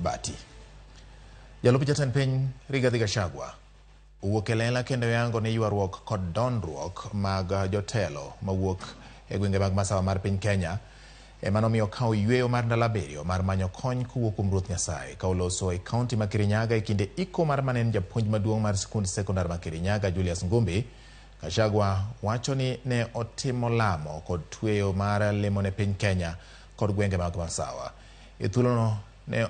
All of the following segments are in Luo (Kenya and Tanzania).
Bati. Jalup jatend piny Rigathi Gachagua owuok e lela kendo yango ni ywaruok kod dondruok mag jotelo mawuok e gwenge mag masawa mar piny Kenya ema nomiyo okawo yweyo mar ndalo 7 mar manyo kony kowuok kuom Ruoth Nyasaye. Ka oloso e kaunti ma Kirinyaga e kinde iko mar mane en japuonj maduong' mar sikund sekondar ma Kirinyaga Julius Ngumbi, Gachagua wacho ni ne otimo lamo kod tweyo mar lemo ne piny Kenya kod gwenge mag masawa. E thuolono ne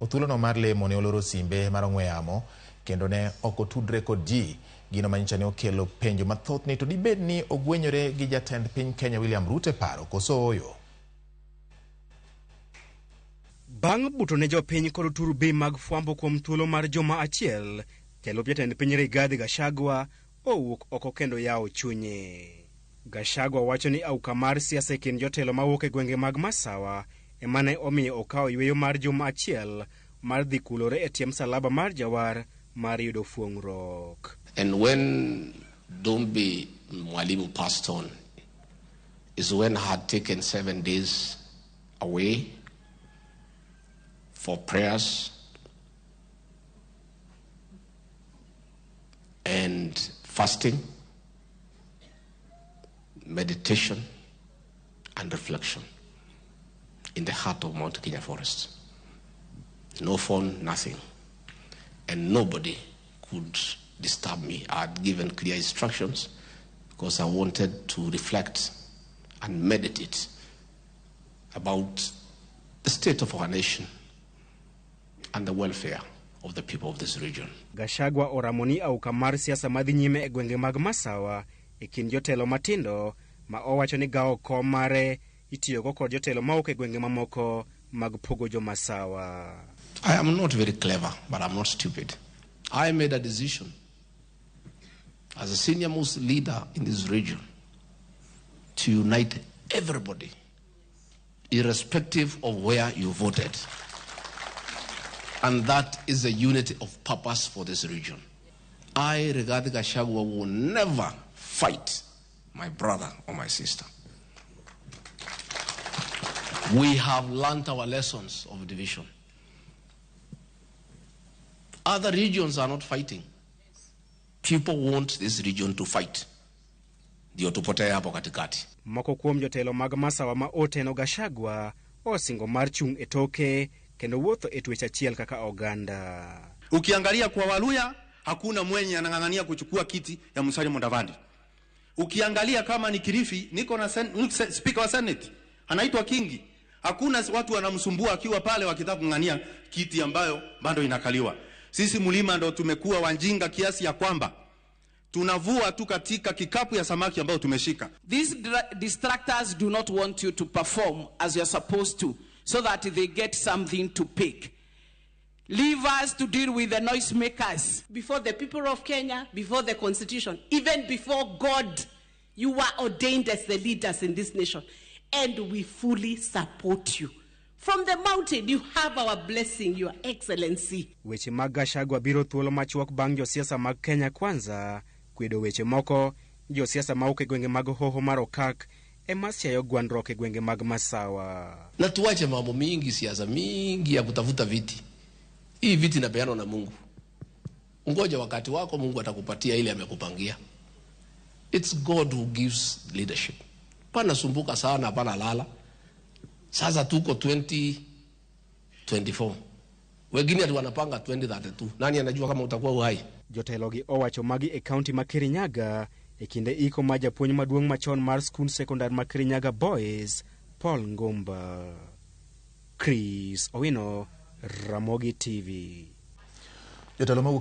thuolono mar lemo ne oloro simbe mar ong'we yamo kendo ne ok otudre kod ji, gino manyicho ni okelo penjo mathoth ni to dibed ni ogwenyore gi jatend piny Kenya William Ruto e paro koso ooyo. Bang' buto ne jopiny kod turbi mag fwambo kuom thuolo mar juma achiel, jalup jatend piny Rigathi Gachagua owuok oko kendo yawo chunye. Gachagua wacho ni auka mar siasa e kind jotelo mawuok e gwenge mag Masawa ema ne omiyo okawo yweyo mar juma achiel mar dhi kulore e tie msalaba mar jawar mar yudo fuong'ruok. And when Dumbi Mwalimu passed on, is when I had taken 7 days away for prayers and fasting, meditation, and reflection in the heart of Mount Kenya Forest. No phone, nothing. And nobody could disturb me. I had given clear instructions because I wanted to reflect and meditate about the state of our nation and the welfare of the people of this region. Gachagua oramo ni auka mar siasa madhi nyime e gwenge mag Masawa e kind jotelo matindo ma owacho ni gawo kom mare itiyogo kod jotelo mawuok e gwenge mamoko mag pogo jo-Masawa. I am not very clever, but I'm not stupid. I made a decision as a senior most leader in this region to unite everybody, irrespective of where you voted. And that is a unity of purpose for this region. I, Rigathi Gachagua, will never fight my brother or my sister. We have learned our lessons of division. Other regions are not fighting. People want this region to fight. Ndio tupotee hapo katikati. Moko kuom jotelo mag Masawa ma oteno Gachagua osingo mar chung' e toke kendo wuotho e twech achiel kaka oganda. Ukiangalia kwa Waluya hakuna mwenye anang'ang'ania kuchukua kiti ya Musalia Mudavadi. Ukiangalia kama ni Kilifi, niko na speaker wa Senate anaitwa Kingi. Hakuna watu wanamsumbua akiwa pale wakitaka kung'ang'ania kiti ambayo bado inakaliwa. Sisi mlima ndo tumekuwa wajinga kiasi ya kwamba tunavua tu katika kikapu ya samaki ambayo tumeshika. These distractors do not want you to perform as you're supposed to, so that they get something to pick. Leave us to deal with the noisemakers. Before the people of Kenya, before the Constitution, even before God, you were ordained as the leaders in this nation, and we fully support you. From the mountain, you have our blessing, Your Excellency. Weche mag Gachagua biro thuolo machuok bang' josiasa mag Kenya Kwanza kwedo weche moko josiasa mawuok e gwenge mag Hoho mar Okak ema siayo gwandruok e gwenge mag Masawa. Na tuache mambo mingi, siasa mingi ya kutafuta viti. Hii viti inapeanwa na Mungu. Ngoja wakati wako, Mungu atakupatia ile amekupangia. It's God who gives leadership. Pana sumbuka sana, pana lala. Sasa tuko 2024. Wengine ati wanapanga 2032. Nani anajua kama utakuwa uhai? Jotelo gi owacho magi e kaunti ma Kirinyaga e kinde iko ma japuonj maduong' machon mar skund sekondar ma Kirinyaga Boys, Paul Ngumba. Chris Owino, Ramogi TV. Jotelo mawuok e